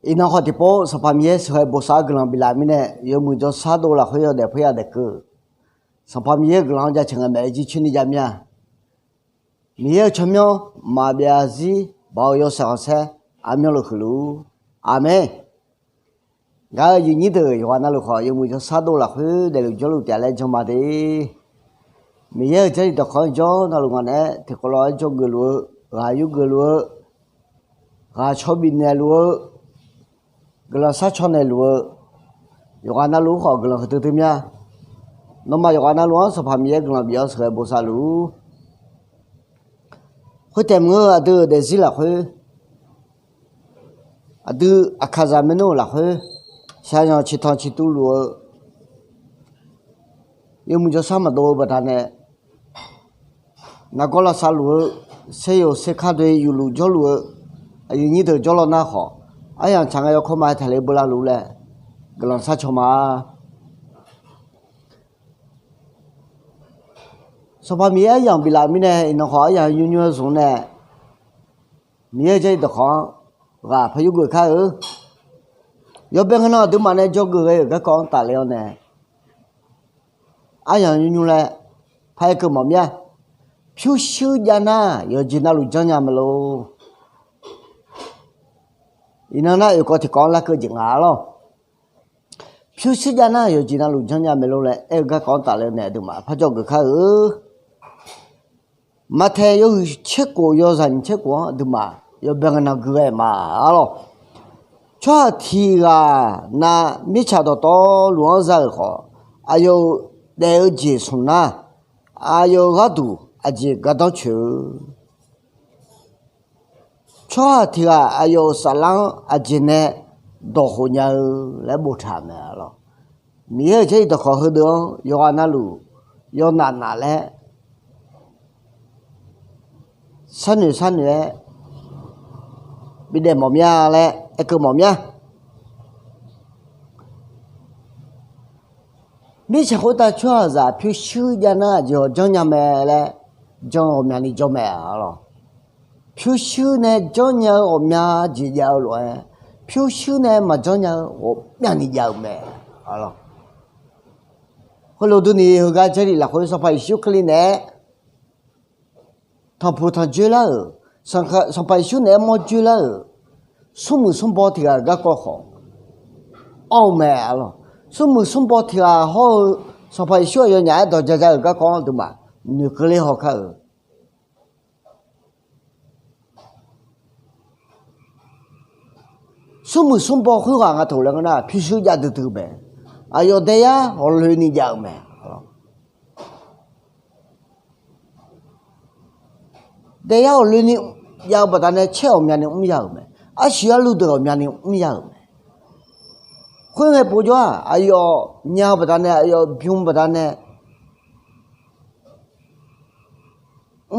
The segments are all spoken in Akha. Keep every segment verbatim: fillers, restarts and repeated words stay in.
Iqnan khawf tiqpov Sanqpaq Miqyaer sheuqghae bosav-eu guiqlanq biflaf mirnae, yawmuiq jawrshar dov lafkhoer yawdaef paer yadaef keuv-eu, Sanqpaq Miqyaer-euq guiqlanq-anr jaceuq ngae maeq-aer jircoer ni jav mir-a. Miqyaer-euq tsawrmyanr maqbyav zarzir baoq-eu yawshaef khanqsaer aqmyanluf huiqluf-ur. Aqmeq. Gaq-euq aqyuif nyir deuq yawqghaq navluf khawf, yawmuiq jawrshar dov lafkhoer daefluf jawrluf taef laer jan ma de. Miqyaer-euq Jarlif dawqkawq-anr jawr navluf ngaq naeq-aer tiqkawv lof-aer jawrgeuf luf-eu, ghaq yurgeuf luf-eu, ghaq caw bifnaeq luf-eu, guiqlanq sharcaw naeqluf-eu, yawqghaq navluf-anr khawf guiqlanq huiqdui dui mir-a. Nawmaf yawqghaq navluf-anr Sanqpaq Miqyaer guiqlanq bif-awr sheuqghae bosav luf-ur. Khoertaef maqngeur-eu aqdui-euq daefzir lafkhoer, aqdui aqkaqzaq maernmr-euq lafkhoer, shaqzanq ciqtanq ciqtuv luf-eu, yawmuiq jawrshar maqdov-eu baqdanae, nargawr lavsav luf-eu, saeryoq saerkar doe yufluf jawrluf-eu aqyuif nyir deuq jawrlawr nar khawf, aryamq tsaq ngae yawkawr ma taqler beular luf laer guiqlanq sharcaw ma. Sanqpaq Miqyaer aryamq biflaf mirnae, iqnan khawf aryamq nymrnymr-aer zmq nae, Miqyaer-euq Jarlif dawqkawq-anr ghaq par yurgeuf kar-eu. Yawbae ngae nan aqduimaf nae dzawgeuf ghae-euq garkawv-anr tafler-awr nae, aryamq nymrnymr laer paraer keuv mawf mir-a. Pyurshuir jav nar yawqjeq navluf janrnya mae lor. Iqnan nar oeqkawv tiqkawv-anr larkeuv jeq nga lawr. Pyurshuir jav nar yawqjeq navluf janrnya mae lor laer aer-eu garkawv-anr tafler-awr nae aqduimaf par dzawgeuf kar-eu. Maqtaeq yawhuiq tser khof yawzaq nyiq tser khof-anr aqduimaf yawbae ngae nan gui ghae ma-a lawr. Tsawrhaq tiq ghaq nav mirtsaq dawqtawvluf-anr za-euq khawf, aqyawf-euq daef-eu jeq smq nar, aqyawf-euq gharduq aqjeq gardanr coeq-eu. Tsawrhaq tiq ghaq aqyawf-euq saflar-anr aqjeq nae dawq khof nya-eu laer boftaq-euq mae-a lawr. Miqyaer-euq Jarlif dawqkawq heudeuq-anr yawqghaq navluf yawnaf naf laer sharnoeq sharnoeq-aer bidaef mawf mir-a laer aerkeuv mawf mir-a. Mirtsaq khoertav tsawrhaqzaq pyurshuir jav nar aqjeq-awq janrnya mae laer jan-eu ghawqmyani jawr mae-a lawr. Pyurshuir nae janrnya-eu ghawqmya jeq jav-eu lof-aer, pyurshuir nae maqjanr nya-eu ghawqmyani jav-eu mae-a lawr. Khoerlof durni heugar Jarlif lafkhoer Sanqpaq Yeqsur Kali naeq-aer tanqpuq tanqjoer lar-euq, Sanqpaq Yeqsur naeq-aer mawr joer lar-euq smrmuiq smrbaw tiq ghaq-euq garkawv khawf anr-eu mae-a lawr. Smrmuiq smrbaw tiq ghaq hawr-eu Sanqpaq Yeqsur aqyawfnyaf-aer dawq ja ja-euq garkawv-anr aqduimaf noeqkeuv ler haw kar-euq. Smrmuiq smrbaw khoerghaq nga taq laer ngeur nar pyurshuir jav duidui-eu mae. Aqyawf daeyar ghawqloeni jav-eu mae. Daeyar ghawqloeni jav-eu baqdanae caer ghawqmyani mrya-euq mae. Arsiq arluv deuq ghawqmyani mrya-euq mae. Khoerngae povjawr-aq aqyawf nya-eu baqdanae aqyawf bym-eu baqdanae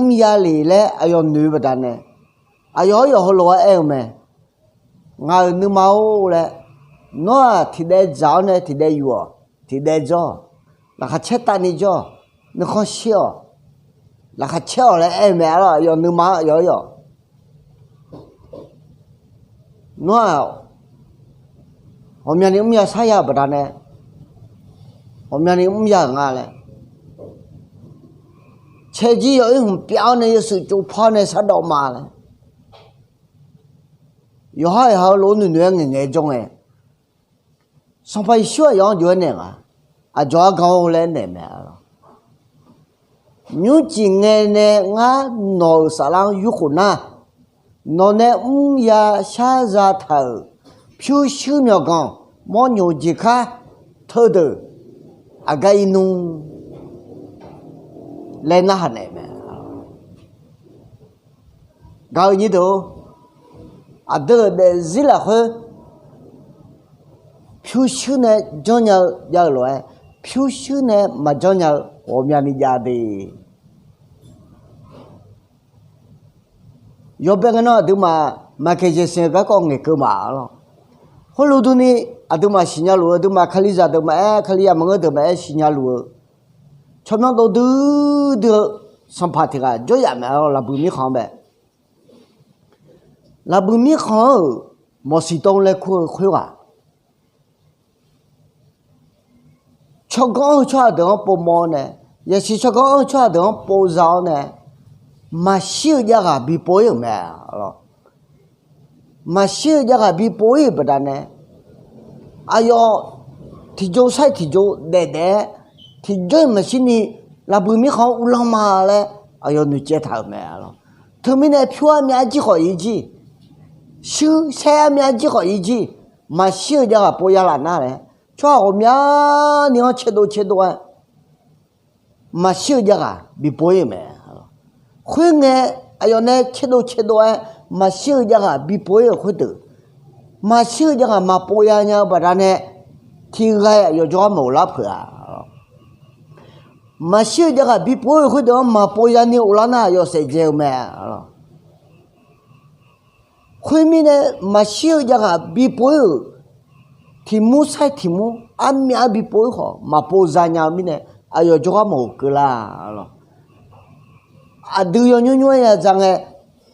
mrya lef laer aqyawf noeq-eu baqdanae, aqyawf aryawf heulof-aer aer-eu mae. Ngaq-euq nuima-or laer, nawr-aq tiqdaev dzaq-awr nae tiqdaev yuf-awq, tiqdaev jawr-awq, laqkhaq caer tavni jawr-awq, nuikhanr shir-awq, laqkhaq caer-awq laer aer-eu mae-a lawr. Aqyawf nuima-anr aqyawf aryawf, nawr-aq ghawqmyani mrya sharya-euq baqdanae ghawqmyani mrya-euq nga laer, caerjir yawoer hmq pyav-awr nae yawshuif tsovpar-awr nae shardawv ma laer, yawqhar yawqha-eu lof-aer noeqnoeq-aer ngaeqngaeq-aer jawr ngae, Sanqpaq Yeqsur aqyawf-anr jov-aer naeq nga. Aqdzawq argan-or laer naeq mae-a lawr. Nymrcif ngae nae ngar nawq-euq saflar-anr yurkhof nar, nawq nae mrya shar zataq-euq pyurshuir myawqganq mawrnyoq jeq kar teudeuq aqgar ir nmr laer narhaq naeq mae. Gaq-eu nyir deuq-or, aqdui-euq daefzir lafkhoer pyurshuir nae janrnya-eu jav-eu lof-aer, pyurshuir nae maqjanr nya-eu ghawqmyani jav de. Yawbae ngae nan aqduimaf maqkaeq jeq siq-eu garkawv ngaeqkeuv ma-a lawr. Khoerlof durni aqduimaf siqnya luf-eu, aqduimaf kalizaq deuq maqaer, kalizaq maqngeur deuq maqaer siqnya luf-eu tsawrmyanr dovdui dui-eu sanqpaq tiq ghaq jawryaf mae-a lawr. Laqbuiq mirkhanq-anr bae, laqbuiq mirkhanq-anr-euq Mawqsiq tov laer kur-eu khoerghaq, tsawrganr-eu tsawrhaq deuq-anr povmawr-awr nae, yasiq tsawrganr-eu tsawrhaq deuq-anr povza-awr nae, maqshir-eu javghaq bipov-ir-euq mae. Maqshir-eu javghaq bipov-ir-euq baqdanae, aqyawf tiqjov sar-iq tiqjov daef daef-aer, tiqjawr-iq maqshir ni laqbuiq mirkhanq-anr uvlanr ma laer aqyawf noeqcaev taq-euq mae. Teumirnae pyur armyav arjir khawf ir jir, shuir saer armyav arjir khawf ir jir, maqshir-eu javghaq pov ya laf nar laer, tsawrhaq ghawqmyani-anr caedov caedov-aer, maqshir-eu javghaq bipov-ir-euq mae. Khoerngae, aqyawf nae caedov caedov-aer maqshir-eu javghaq bipov-ir-euq khoerdeuq, maqshir-eu javghaq maqpov ya nya-eu baqdanae, tiqghaq-iq aqyawf jawrgar maqghof lar peuq-a. Maqshir-eu javghaq bipov-ir-euq khoerdeuq-anr maqpov yani ghoflar nar aqyawf saef dzae-eu mae. Khoermirnae, maqshir-eu javghaq bipov-ir-euq, tiqmur sar-iq tiqmur armyav-aer bipov-ir khawf maqpov za nya-eu mirnae, aqyawf jawrgar maqghof keuvlar lawq. Aqdui yawnymr nymr-aer ya za ngae,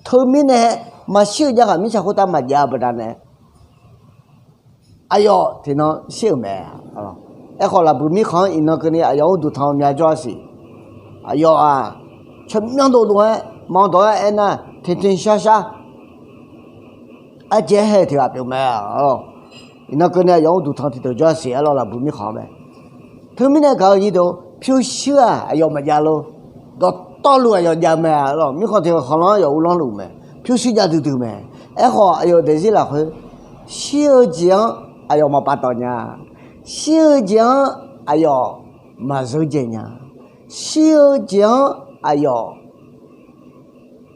teumirnae maqshir-eu javghaq mirtsaq khoertav maqjav-eu baqdanae, aqyawf tiqnan shir-euq mae. Aerkhawf, laqbuiq mirkhanq-anr iqnan keuvni aqyawf-anr uqduq tanq-eu mya jawr-a siq. Aqyawf-aq, tsawrmyanr dovdov-aer manq dawq-aer aernar, tiqtiq shar shar arjaev-aer hae tiq ghaq pyeuf mae. Iqnan keuvni aqyawf-anr uqduq tanq tiqdeuq jawr-a siq-aer lawr, laqbuiq mirkhanq mae. Teumirnae gaq-eu nyir deuq, pyurshuir-aq aqyawf maqjav lor. Dawqtawvluf aqyawf jav mae lawr, mirkhanq tiq khanqlanr aqyawf uvlanr luf mae. Pyurshuir jav duidui mae. Aerkhawf, aqyawf-euq daefzir lafkhoer, shir-eu jeq-anr aqyawf maqpav tawf nya. Shir-eu jeq-anr aqyawf maqzeur dzae nya. Shir-eu jeq-anr aqyawf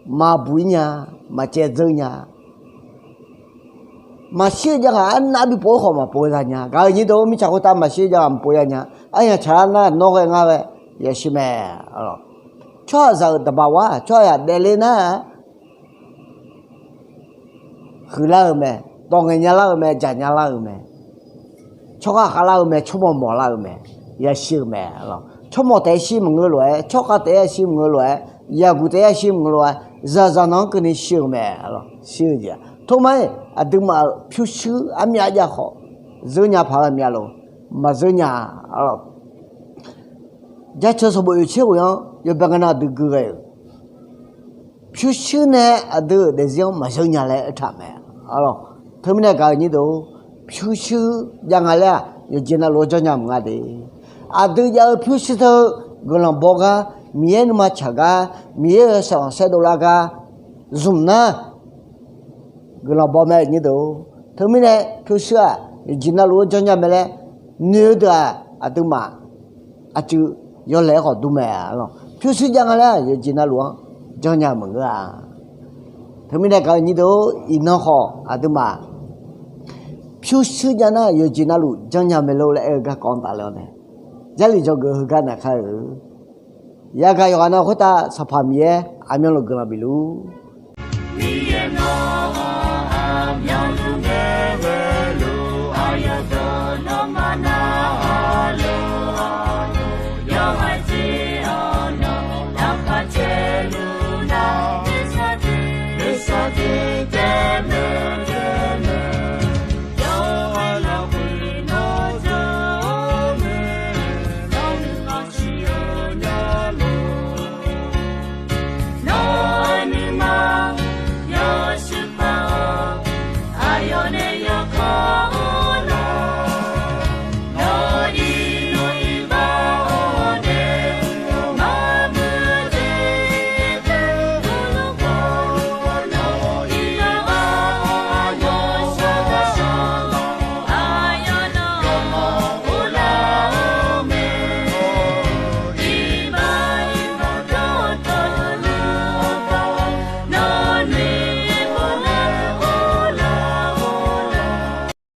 maqbuq-ir nya, maqcaev dzeur nya. Maqshir-eu javghaq arnav bipov-ir khawf maqpov za nya. Gaq-eu nyir deuq, mirtsaq khoertav maqshir-eu javghaq maqpov ya nya. Aryaq tsaqlar nar nawr ghae ngar ghae yashir mae. Tsawrhaqzaq-euq daqbaq war, tsawrhaqzaq daefle nar huiqlar-eu mae, dawq ngaeq nyalar-eu mae, dzaq nyalar-eu mae, tsawrhaq khavlar-eu mae, tsawrmawq mawqlar-eu mae, yashir-eu mae. Tsawrmawq taef-aer shir maqngeur lof-aer, tsawrkhav taef-aer shir maqngeur lof-aer, yaqguq taef-aer shir maqngeur lof-aer, zaqzaq nanq-anr keuvni shir-eu mae. Shir-eu jeq-aq, tomar-iq aqduimaf-euq pyurshuir armyav jav khawf, zeur nya paq-aer aqmyav lof, maqzeur nya. Jaceuq sanqbof oeq tser ghoeq-anr yawbae ngae nan aqdui gui ghae-euq, pyurshuir nae aqdui-euq daefzir-anr maqzeur nya laer aertaq mae. Teumirnae gaq-eu nyir deuq, pyurshuir jav nga laer-aq, yawqjeq navluf-anr janrnya maqnga de. Aqdui jav-eu pyurshuir teu, guiqlanq baw gar, Miqyaer nuima tsaq gar, Miqyaer-euq saqlanq saerdov lar gar zmq nar, guiqlanq baw mae nyir deuq. Teumirnae pyurshuir-aq yawqjeq navluf-anr janrnya mae laer noeq-eu deuq-aq, aqduimaf aqcuiv yawlaeq-aer khawf dur mae. Pyurshuir jav nga laer-aq, yawqjeq navluf-anr janrnya maqngeur-a. Teumirnae gaq-eu nyir deuq, iqnan khawf aqduimaf pyurshuir jav nar yawqjeq navluf janrnya mae lor laer aer-eu garkawv-anr tafler-awr nae, Jarlif dzawgeuf heugar naq kar-eu. Yagaq yawqghaq na khoertav Sanqpaq Miqyaer aqmyanluf guiqlanq bif luf-ur.